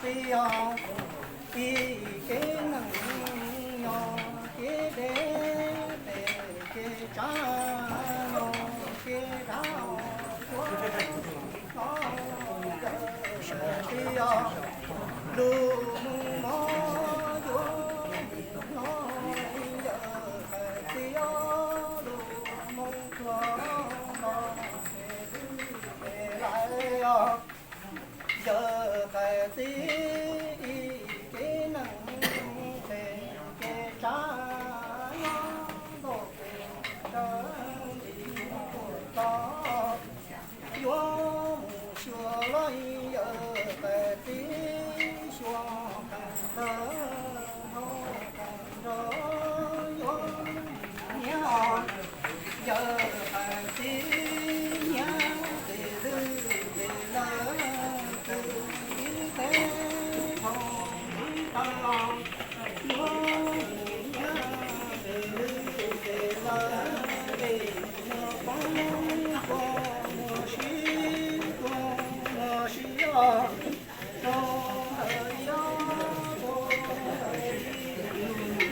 Ib kev neeg nyob kev deb, kev tsav nyob kev dav, lub moos mov yuav nyob yawm qais txiv, lub moos pluag no ces lawm. Yawm qais txiv ib kev neeg, kev tsav nyob ntau, kev tsav ntau tuaj txog, yuav mus xyuas los yawm qais txiv xyuas qees ntawd, qees nrog yuav nyiav os. Yawm qais txiv nyiav tes lwj tes lawv, tus ib teb dhau ib tag los, yuav mus nyiav tes lwj tes lawv, es muaj poob tuaj muaj sib tuaj muaj sib os, rau ntawm yog rau ntawm ib lub.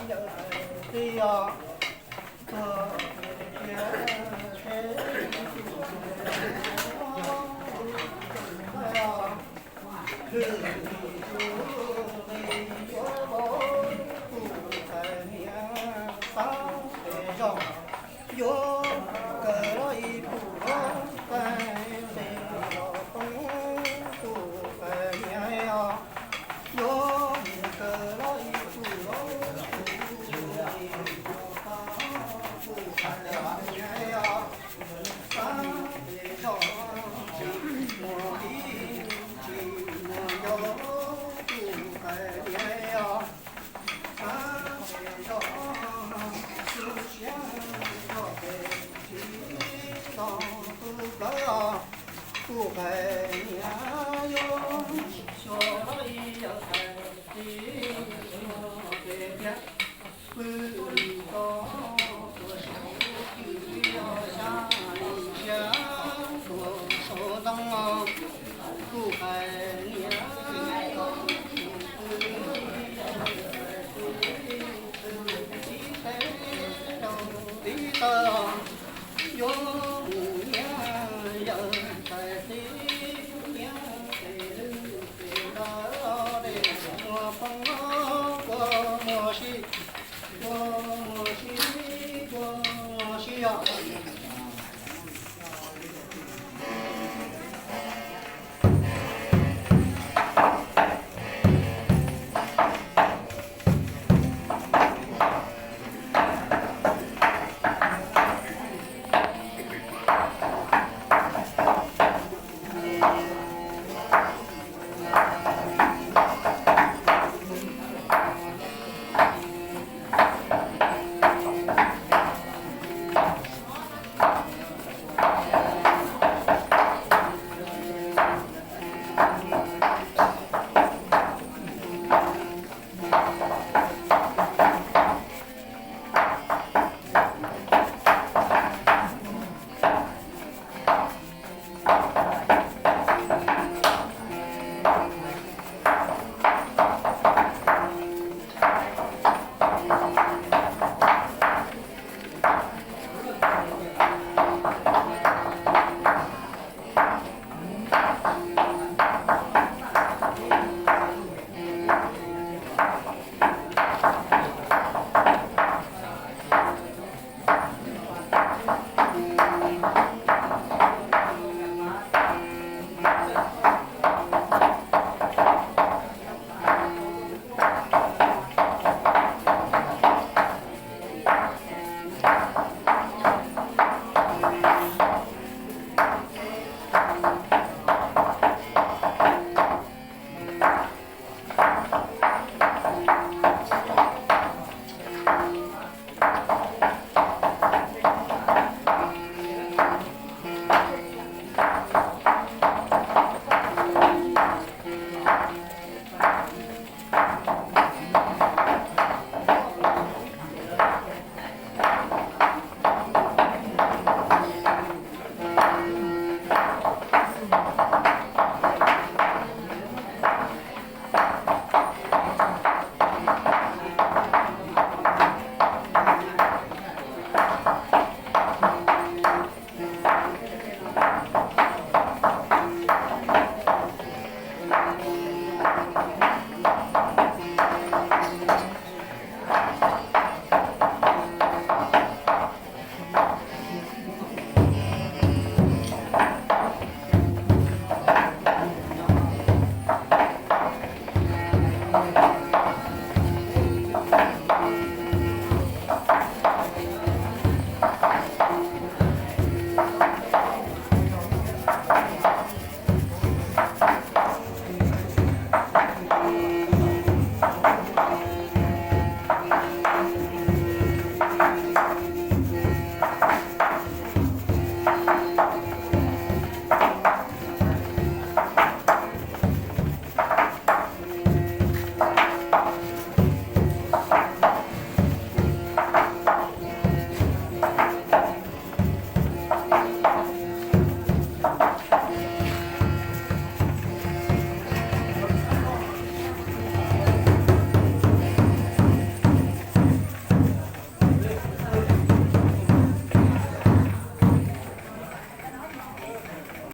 yawm txiv os, tuag cia ces lwm tus li yuav los kuj pais niam xav pes zog, yuav kawm los ib puj los pais li los poob kuj pais niam os, yuav kawm los ib puj los kuj pais niam os. Xav pes zog, mus ib tsis mus nco kuj pais niam os. Xav pes zog, tu siab zog pes tsis tau tu plawv os, kuj pais niam yuav xyuas los ib yawm txiv xyuas pes tiag. Pw